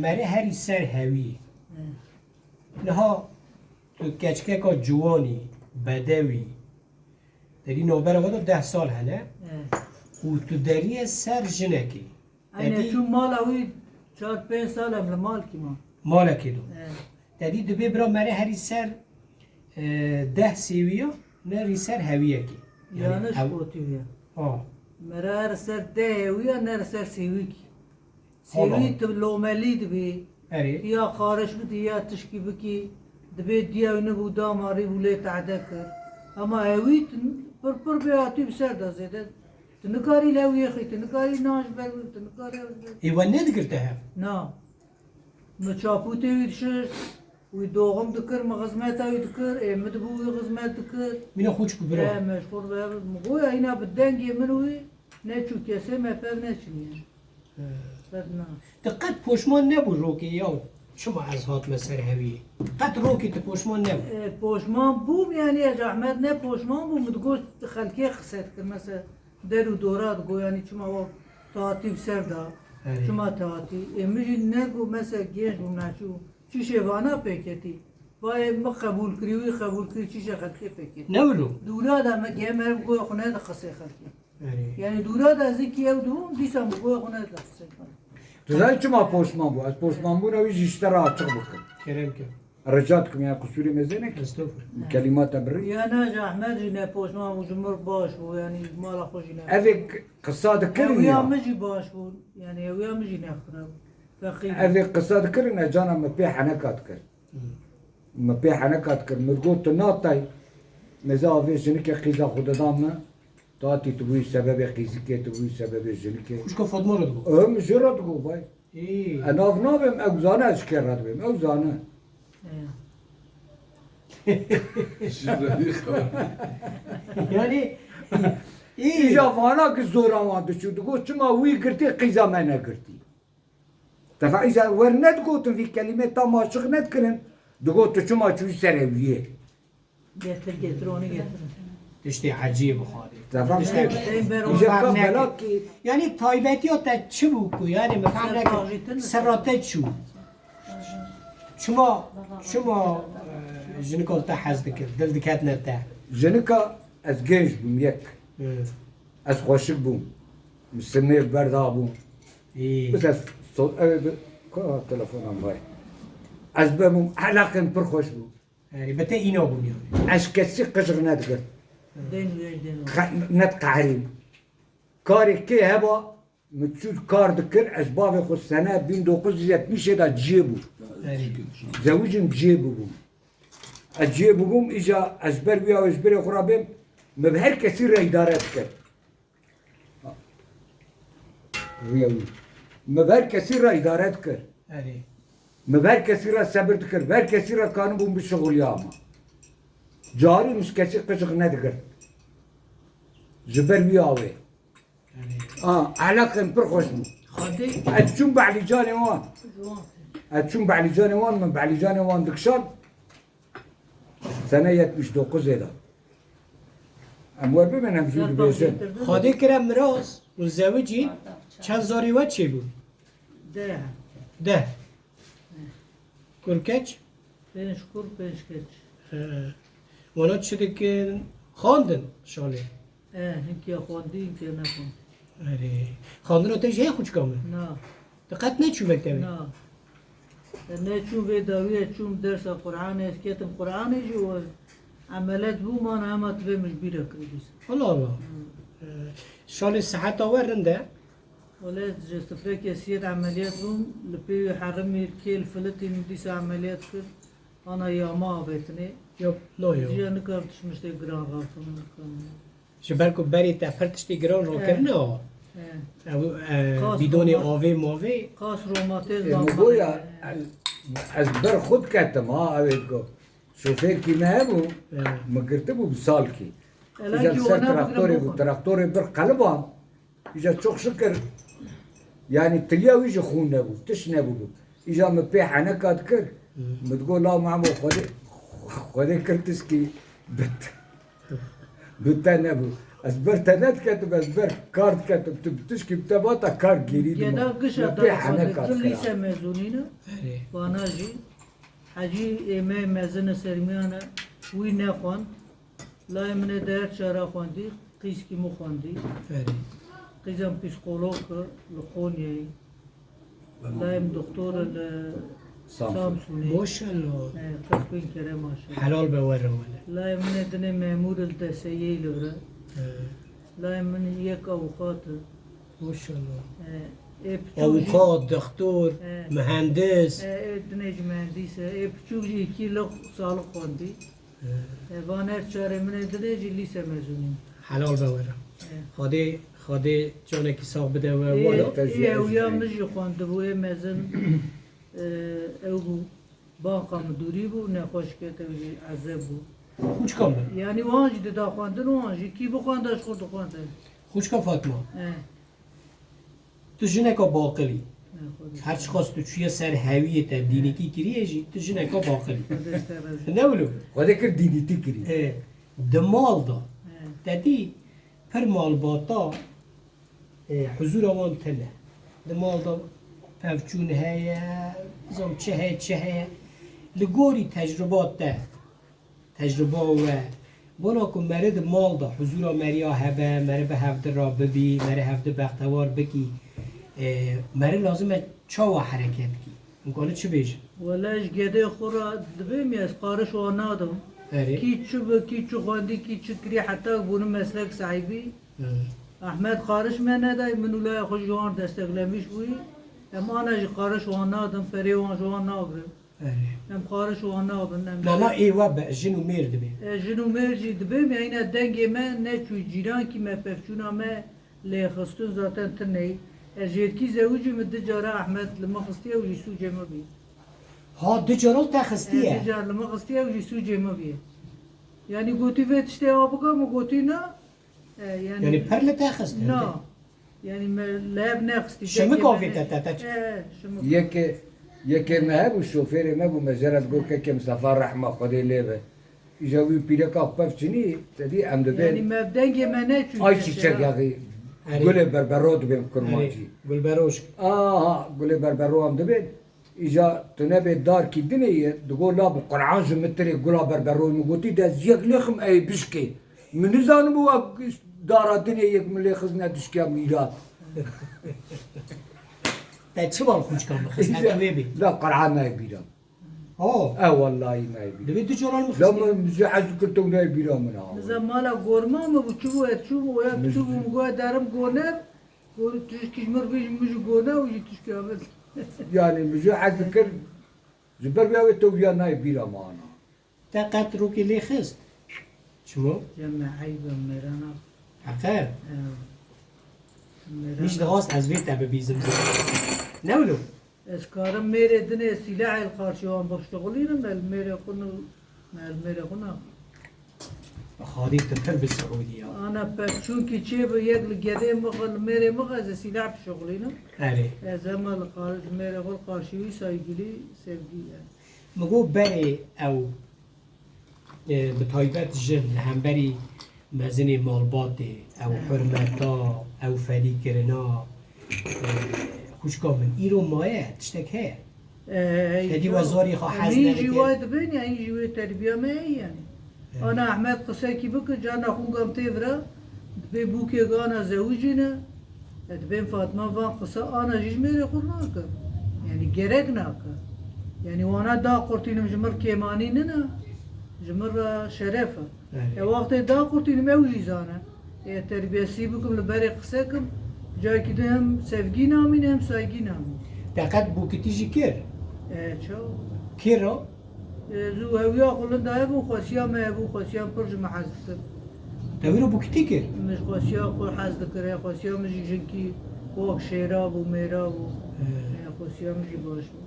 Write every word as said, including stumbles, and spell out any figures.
Merê herî ser hewiyê. Niha tu keçkeka ciwanî, bedewî, derî navbera we de deh sal hene û tu deriyê ser jinekê. Ene Tedî çû mala wî çar pênc sal em li malkî ma. Malekê do. Tedî dibê bira merê herî ser, e, deh sêwiya, ne rî ser hewiyekê. Yanlış ew- gotiye. Ha. Mere her ser deh hewiya, ne ser sêwikî. Sêwî tu lomelî dibî. Erê. Ya xariş bidî ya tişkî bikî, dibê diya wî nebû damarî bû lê tehde kir. Hema hewî tu pir pir bê hatî bi ser de zêde. Tu nikarî li hewiyê xî, tu nikarî nan ji ber wî, tu nikarî ew ji ber. Ê we nedigirte hev? Na. Min çapûtê wî dişişt, wî doxim dikir, min xizmeta wî dikir, ê min dibû wî xizmet dikir. Mîna xwe çi ku bira. E, meşxûl be, min goya hîna bi dengê min wî neçû kesê me pev neçiniye. He. Pev na. Te qet poşman nebû rokê ya çima ez hatime ser heviyê? Qet rokê tu poşman nebû? E, poşman bûm, yanî ez Ahmet ne poşman bûm, min digot xelkê qise dikir, mesela der û dora digot, yanî çima wa te hatî bi ser da, Erê. Çima te hatî? Ê, min jî negot, mesela genç bûm, neçû. Çi şêvana pêketî. Bayê min qebûl kirî, wî qebûl kirî, çi şe xelkê pêketî. Ne wilo? Dûra de me gem ev goya xwe nede qisê xelkê. Erê. Yani dûra de ez ki ew dibûm, dîsa min goya xwe nede qisê xelkê. Tu zanî çima poşman bû? Ez poşmanbûna wî jî ji te re açiq bikim. Kerem ke. Rica dikim, yani qusûrê mezin neke. Estağfurullah. Kelîma te birî. Ya ne, ji Ahmed jî ne poşman bû, ji mir baş bû, yani ji mala xwe jî ne. Evê qisa dikirin ya. Ew ya min jî baş bû, yani ew ya min jî ne xirab. Feqîr. Evê qisa dikirin, e, cana min pê heneka dikir. Min pê heneka dikir. Min digot, tu natay. Mêze avê jinikê qîza xwe dida min. Tatî tu bûyî sebebê qîzikê, tu bûyî sebebê jinikê. Xwişka Fatma re digot. Em ji re digot, vay. Ê. E, nav nabêm, ew zane ez ji kê re dibêm. Ew zane. Ji re xeber. Yani, ê. Îja vana ki zora wan diçû. Digot, çima wî girtî, qîza me negirtî. Tefa îca wer nedigotin, vî kelîmê tam aşiq nedikirin, digot tu çima çûyî ser hewiyê. Getir, getir, onu getir. Tiştê ecîb xwedî. Tefa Tiştê ber- ber- îca ber- ka ber- belakî. Yani taybetiya te çi bû ku, yani min fehm neke, serra te çû? Çima, çima, e, jinika te hez dikir, dil diketine te? Jinika ez genç bûm yek. Hı. Ez xweşik bûm. Min sinê berda bûm. Î. Bes ez so-, ev bi-, ka telefonan vay. Ez bebûm, elaqên pir xweş bû. Erê, bi te îna bûn yani. Ez kesî qijik nedigirt. Dên wê, dên wê. Xe-, nediqeherîm. Karê kê heba, min çû kar dikir, ez bavê xwe sene bin dokuz yüz yetmişê de ciyê bû. Erê. Zewicim ciyê bûbûm. Ez ciyê bûbûm, îca ez ber wî ya ji birê xwe re bêm, min bi her kesî re îdare dikir. Rûya wî. Min bi her kesî re îdare dikir. Erê. Min bi her kesî re sebir dikir. Bi her kesî re kanibûm bişixuliyama. Carî min ji kesî qijik nedigirt. Ji ber wî awê. Erê. A, eleqên pir xweş bû. Xwedê. Ez çûm behlîcanê wan. Ez çûm behlîcanê wan, min behlîcanê wan dikişand. Sene yetmiş dokuzê de. Em wer bibin, em jû dibêjin. Xwedê kire miras û zewicîn, çend zarî we çêbûn? Deh. Deh. Kur keç? Pênc kur, pênc keç. He. Wana çi dikin? Xwendin şalê? E, hinkiya xwendî, hinkiya nexwendî. Erê. Xwendina te jî heye xwişka min? Na. Tu qet neçû mektebê? Na. Ez neçûm vê dawiyê, çûm dersa Qur'anê, ez ketim Qur'anê jî û ez emeliyat bûm, ana hema divê min ji bîr re kirî dîsa. Allah Allah. Hmm. Ee, şalê siheta we rind e? Wele ez ji sifrekê siyê de emeliyat bûm, li pêwî herimî kêl filitî min dîsa emeliyat kir. Ana ya me avêtinê. Yok, no yo. Jiya nikar tişt miştê giran raxin, nikar. Ji ber ku berê te pir tiştê giran rakirine, e, ew, e, bîdonê avê mavê. Qas romatizma. Ê, min goya, ez, ez ber xwe diketim, ha, ew ê digo. Şofêrkî me hebû, min girtibû bi salkî. Îja ser traktorê bû, traktorê bir qeliban. Îja çok şükür, yani tiliya wî jî xûn nebû, tişt nebûbû. Îja min pê heneka dikir, min digot, la Mehmo, Xwedê, Xwedê kir tişkî bit. Bi te nebû. Ez ber te nediketim, ez ber kar diketim. Tu bi tişkî bi te vata kar gerî dima. Geda gişa dayê xwendin, tu lîse mezûnî ne? Erê. Vana jî. Hecî ê me mezin e sermiyan e, wî nexwend. Layê min ê di her çara xwendî, qîzkî min xwendî. Erê. Qîzan psîkolog e, li Qonyayê. Layê min doktor e li Samsun. Samsunê. Maşallah. E, qirpên kere maşallah. Helal be were wele. Layê min ê dinê memûr e li D S Y'yê li vir e. He. Layê min yek avûkat e. Maşallah. E, ê piçûk jî Avûkat, doktor, E. mühendis. E, ê dinê jî mühendis e. Ê piçûk jî îkî li salix xwendî. He. E, van her çarê min ê dinê jî lîse mezûnî. Helal be were. E. Xwedê, Xwedê canekî sax bide we. Ê, Wala. ê ewiya min jî xwendibû, ê mezin, e, ew bû. Banka midûrî bû, nexweş ket, ew jî ezeb bû. Xwişka min. Yanî wan jî dida xwendin, wan jî kî bixwenda ji xwe dixwendin. Xwişka Fatma. E. Tu jineka baqil î. E, xwe dixwendin. Her çiqas tu çûye ser hewiyê te dînîkî kiriye jî, tu jineka baqil î. Xwe dişte rez. Ne wilo? Xwedê kir dînîtî kirî. E, di mal de. E. Te dî pir malbata, e, huzûra wan tune. Di mal de pevçûn heye, nizam çi heye, çi heye. Li gorî tecrûba te, tecrûba we, bona ku meri di mal de huzûra meriya hebe, meri bi hevdi ra bibî, meri hevdi bextewar bikî, e, meri lazim e çawa hereket kî? Hûn kanin çi bêjin? Wele ji gedê xwe re dibêm ya ez qariş wan nadim. Erê. Kî çi bi, kî çi xwendî, kî çi kirî, heta bûne meslek sahîbî. Hı. Ehmed qariş me neday, min û laya xwe ji wan desteklemîş bûyî. Em ana jî qariş wan nadin, perê wan ji wan nagirin. Erê. Em qariş wan nabin, em Na, na, ê we be, jin û mêr dibê. E, jin û mêr jî dibêm, ya yine dengê me neçû cîrankî me pevçûna me lê xistin zaten tineyî. Ez jêrkî zewicî min du cara Ehmed li min xistiye û jî sûcê min bî. Ha, du cara te xistiye? E, du car li min xistiye û jî sûcê min bî. Yanî gotî vê tiştê a bika, min gotî na. E, yanî Yanî per li te xist, na. hende? Yanî me li hev nexistî, Şimik dengê me avête ne- te, te çi? E, şimik. Yekê, yekê me hebû, şofêrê me bû, me jê re digot, kekê Mistefa rehma Xwedê lê be. Îja wî pîreka xwe pevçinî, te dî em dibên Yanî me dengê me neçû Ay çiçek ya. Erê. Gulê berbero dibên kurmancî. Erê, gulberoş. Aha, gulê berbero em dibên. Îja tu nebê darkî dinê ye, digo la bi Quran ji min tirê gula berberoyê min gotî, de ez yek lêxim ey bişkê. Min nizanibû wa dara dinê yek min lêxizne dişkiya mîrat. Te çi bal xûçka min xist? Heta wê bê. La Quran nayê bîra min. Oh. E wellahî nayê bîra. Divê du coran min La xistî. min ji ez dikir tu nayê bîra min ha. Niza mala gorma min bû, çi bû, ez çûm, oya Min çû bû, min got, derim goner. Gorî tişkî ji mir bêjî, min jî gona û jî tişkî amet. Yanî min jî hez dikir, ji ber vê wê tewriya nayê bîra me ana. Te qet rokê lê xist? Çimo? Ya me eyb e, mêrana. Heqe? Ew. Mêrana. Min jî dixwast ez vê te bibîzim. Ne wilo? Ez karim mêrê dinê sîlehê li qarşî wan bişuxulînim, me li mêrê xwe ne, me li mêrê xwe naxim. Xadî tu pir bi Siûdî ya. Ana pevçûnkî çêbi yek li gedê mixwe, li mêrê mixwe, ez ê sîleh bişuxulînim. Erê. Ez hema li qar-, li mêrê xwe li qarşî wî saygilî, sevgî ye. Min got berê ew, e, bi taybet jin li hemberî mezinê malbatê, ew He. hurmeta, ew fedîkirina, e, xwişka min, îro maye, tiştek heye? E, Te dî we zorî xwe hez Hîn jî nedike? Wa dibên ya, hîn jî wê terbiya me heye yanî. Evet. Ana Ehmed qisekî bike, carna xûngam tê vira, dibê bûkê gana zewicîne, e, dibên Fatma van qisa ana jî ji mêrê xwe nake. Yanî gerek nake. Yanî wana daqurtînim ji mir kêmanî nina, ji mir re şeref e. Evet. E, wextê daqurtînim ew jî zane. Ê terbiyesî bikim, li berê qise kim, cayekî din hem sevgî namîne hem saygî namîne. Te qet bûkitî jî kir? E, çawa? Kir o? E, zû hewiya xwe linda hebû, xwesiya me hebû, xwesiya pir ji me hez dikir. Te wî ro bûkitî kir? Min ji xwesiya xwe hez dikir, e, xwesiya min jî jinkî wek şêra bû, mêra bû. He. E, xwesiya min jî baş bû.